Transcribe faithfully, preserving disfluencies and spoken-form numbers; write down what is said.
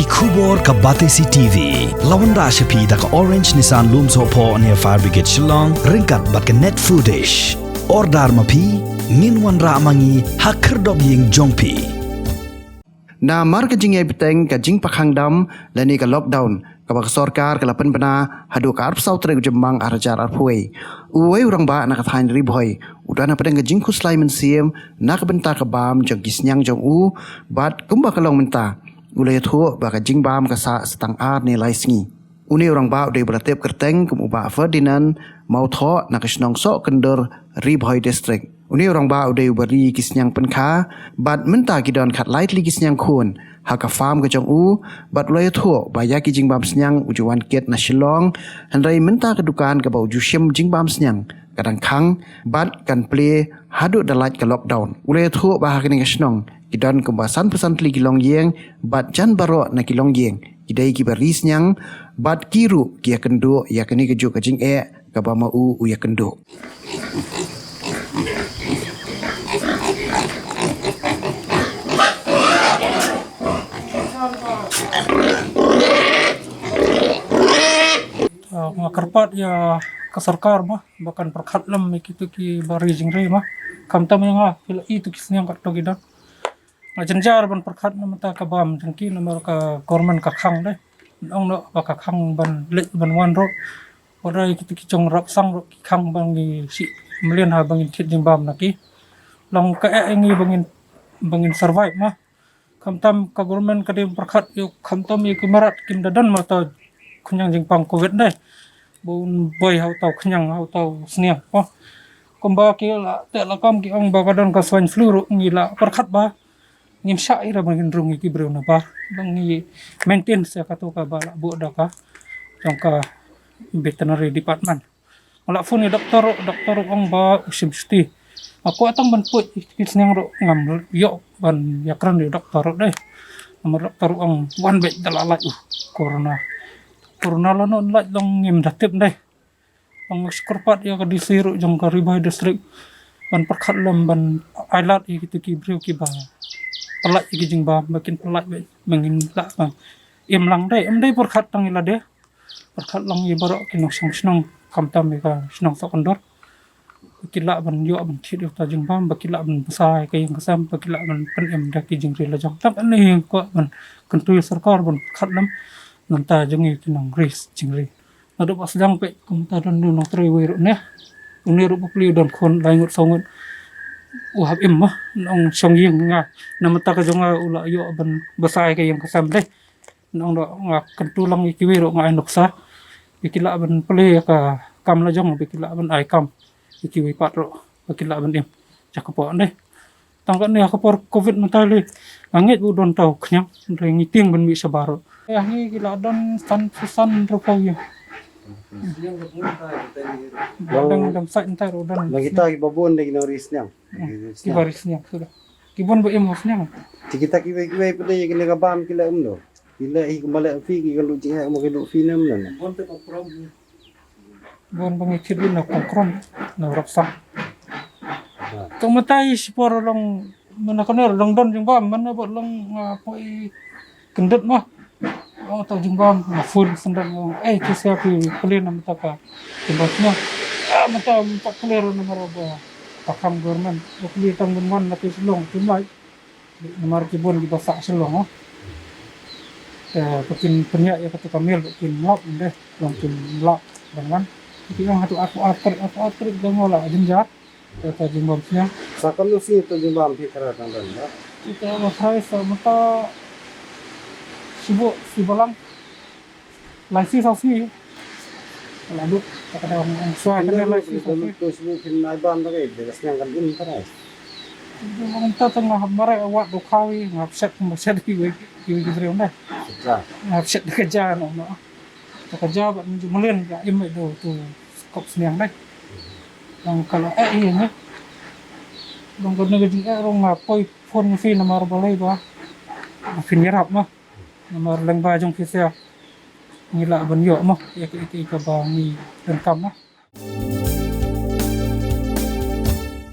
Khubor ka Batesi T V. La wanrah sha phi da ka Orange Nissan Lumsohphoh near Fire Brigade Shillong, ryngkat bad ka Net Foodish. Order ma phi, ngin wanrah ma ngi ha khyrdop ïing jong phi. Namar ka jingïai bteng ka jingpyrkhang dam lane ka lockdown, kaba ka sorkar ka la pynbna haduh ka arphew saw tarik u Jymmang ar hajar arphew wei. Uwei u rangbah na ka thaiñ Ri Bhoi u don hapdeng ka jingkhuslai mynsiem na ka bynta ka bam jong ki sniang jong u, bad kumba ka long mynta, u la ïathuh ba ka jingbam ka sah sa tang ar ne lai sngi. Une u rangbah u dei uba la tip kyrteng kum u Bah Ferdinand Mawthoh na ka shnong Sohkyndur, Ri Bhoi District. Une u rangbah u dei uba ri ki sniang pynkha, bad mynta ki don khatlai tylli ki sniang khun ha ka farm ka jong u, bad u la ïathuh ba ïa ki jingbam sniang u ju wan kit na Shillong, hynrei mynta ka dukan kaba u ju shim jingbam sniang ka dang khang, bad kan plie haduh da lait ka lockdown. U la ïathuh ba ha kane ka shnong ki don kumba sanphew san tylli ki longïing, bad jan baroh na ki longïing ki dei kiba ri sniang, bad ki ruh ki ïakynduh ïa kane kajuh ka jingeh kaba ma u u ïakynduh. Ah, nga kyrpad ïa ka sorkar ma ba kan pyrkhat lem ïa kito kiba ri jingri ma. Khamtam ïa nga, phi la i to ki sniang katto ki don. Nga jynjar ban pyrkhat namar ka bam jong ki, namar ka government ka khang dei. Ong noh ba ka khang ban leit ban wan ruh. Wat rai kito ki jong rap sang ruh ki khang ba ngi shu mlien ha ba ngin thied jingbam na ki. Long ka eh ngi ba ngin, ba ngin survive ma. Khamtam ka government ka dei pyrkhat ïa u, khamtam ïa ki mrad kim da don ma uta khñiang jingpang covid dei. Ba un boi ha uta u khñiang, ha uta u sniang. Oh. Kumba ki la teh la kam ki ong ba ka don ka swine flu ruh, ngi la pyrkhat ba ngin shah ïa ba ngin rung ïa ki briew na bar ba ngi maintain sa kato kaba la buh da ka jong ka veterinary department. Nga la phone ïa doktor, doktor ong ba u shim shuti. Nga kwah tang ban poi ki sniang ruh ngam ïoh ban ïakren ïa doktor ruh dei. Namar doktor ong wan beit da la lait u corona. Corona la noh lait long ngim da tip dei. Nga shu kyrpad ïa ka D C ruh jong ka Ri Bhoi District ban pyrkhat lem ban ai lad ïa kito ki briew kiba pyllait ïa ki jingbam ba kin pyllait beit ba ngin lah ban im lang dei, em dei pyrkhat tang ïa lade. Pyrkhat lang ïa baroh ki nongshong shnong khamtam ïa ka shnong Sohkyndur. Ba ki lah ban ïoh ban thied ïa uta jingbam, ba ki lah ban bsa ïa ka ïing ka sem, ba ki lah ban pynim da ki jingri la jong. Tang kane nga kwah ban kyntu ïa sorkar ban pyrkhat lem na bynta jong ngi ki nongri jingri. Naduh ba sdang peit kumta don u nongtrei wei ruh ne. Une ruh bapli u don khun lai ngut saw ngut. U hap im ma nongshong ïing nga. Na bynta ka jong nga u la ïoh ban bsa ïa ka ïing ka sem dei. Nong doh nga kyntu lang ïa kiwei ruh nga ai nuksa. Ba ki lah ban plie ïa ka kam la jong, ba ki lah ban ai kam ïa kiwei pat ruh ba ki lah ban im. Jaka poh dei. Tang kane ha ka por covid mynta lei nga ngeit ba u don tau khñiang, hynrei ngi tieng ban mih shabar ruh. Ïa ngi ki la don san phew san ruh pau ïa. Dang dang sait mynta ruh don. Ba kita ki babun dei ki nong ri sniang. Ki ba ri sniang suda. Ki bun ba im ha sniang. Ti kita kiwei kiwei pynlei ïa kine ka bam ki la um do. Ki la hi kumba la phi ki ka lu jing ha kumba ki lu phi nem na. Bon ba ngi kit na kongkrom na rap sang. To mynta i shipor long mana kane long don jingbam mana ba long nga poi kyndit ma. Oh to jingbam nga full sendang long eh ki sia ki pulin na mynta ka jingbam nya. Ah mynta mynta clear na mara ba pakam government. Ba pulin tang ban wan na ki Shillong tu mai. Namar ki bun ki ba sah Shillong oh. Te ba kin pynïaid ïa katu ka mill ba kin lap ynde long kin lap ban wan. Ki ong hatu arphew ar tarik, arphew ar tarik dang la jynjar. Te ta jingbam sniang. Sa kam nu si tu jingbam phi kra tang dan ba. Kita ba khai sa mynta sibuk si balang. Lai si sa si. Lalu tak ada orang suai kena lai si sa si. Tu sibuk phi nai bam ta kai de sniang kan im ta kai. Orang ta tengah marai awak do khawi ngap set ma set ki wei ki wei ki briew deh. Kerja. Ngap set kerja no no. Kerja ba nju melen ka im do tu kop sniang deh. Yang kalau eh iya ni. Bang kena ka jing eh rong ngap poi phone phi namar balai ba. Phin yarap ma. Namar leng ba jong phi sia. Ngi lah ban ïoh ma ïa ka, ïa ka, ïa ka ba ngi donkam ma.